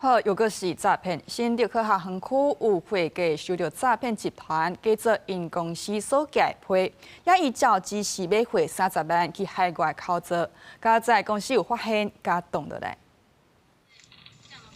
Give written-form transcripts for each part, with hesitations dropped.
好，又閣是詐騙。新竹科學園區有會計收著詐騙集團，假做𪜶公司所寄的批，也依照指示欲匯30萬去海外口座，佳哉公司有發現，共擋落來。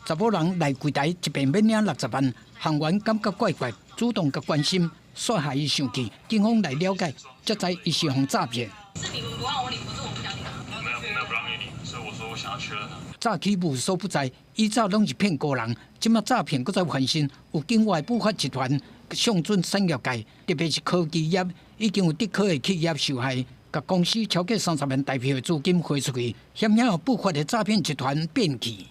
查某人來櫃台一遍欲領60萬，行員感覺怪怪，主動共關心，煞予伊生氣。警方來了解，才知伊是予詐騙。是你們不讓我領，不是我不想領。沒有沒有不讓你領，所以我說我想要確認。詐欺無所不在，以早攏是騙高人，這馬詐騙閣再翻新，有境外不法集團上準產業界，特別是科技業，已經有竹科的企業受害，共公司超過30萬台幣的資金匯出去，險險予不法的詐騙集團變去。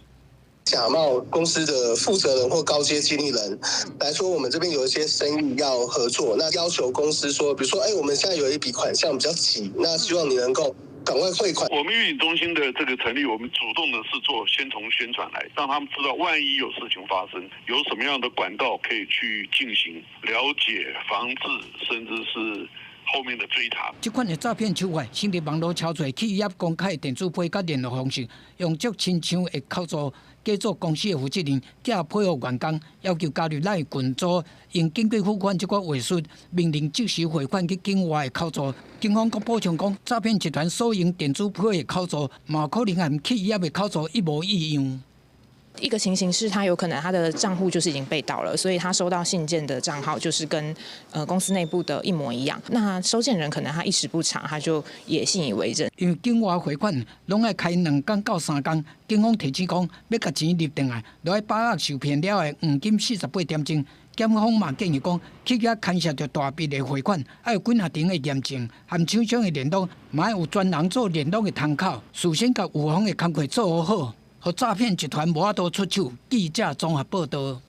假冒公司的負責人或高階經理人來說，我們這邊有一些生意要合作，那要求公司說，比如說，哎，我們現在有一筆款項比較急，那希望你能夠趕快匯款。我們預警中心的這個成立，我們主動的是做先從宣傳來，讓他們知道萬一有事情發生，有什麼樣的管道可以去進行了解、防治，甚至是後面的追查。這款的詐騙手法，先佇網路抄揣企業公開電子批佮聯絡方式，用足親像的口座，假做公司的負責人，寄批予員工，要求加入 LINE 群組，用緊急付款這個話術，命令即時匯款去境外的口座。警方閣補充講，詐騙集團所用電子批的口座，嘛可能和企業的口座一模一樣。一個情形是他有可能他的賬戶就是已經被盜了，所以他收到信件的賬號就是跟公司內部的一模一樣。那收件人可能他一時不察，他就也信以為真。因為境外匯款攏愛開2工到3工，警方提醒講，欲共錢入轉來，著愛把握受騙了的黃金48點鐘。檢方嘛建議講，企業牽涉著大筆的匯款，愛有幾若層的驗證，和廠商的聯絡，嘛愛有專人做聯絡的窗口，事先共預防的工課做好，予詐騙集團無法度出手。記者綜合報道。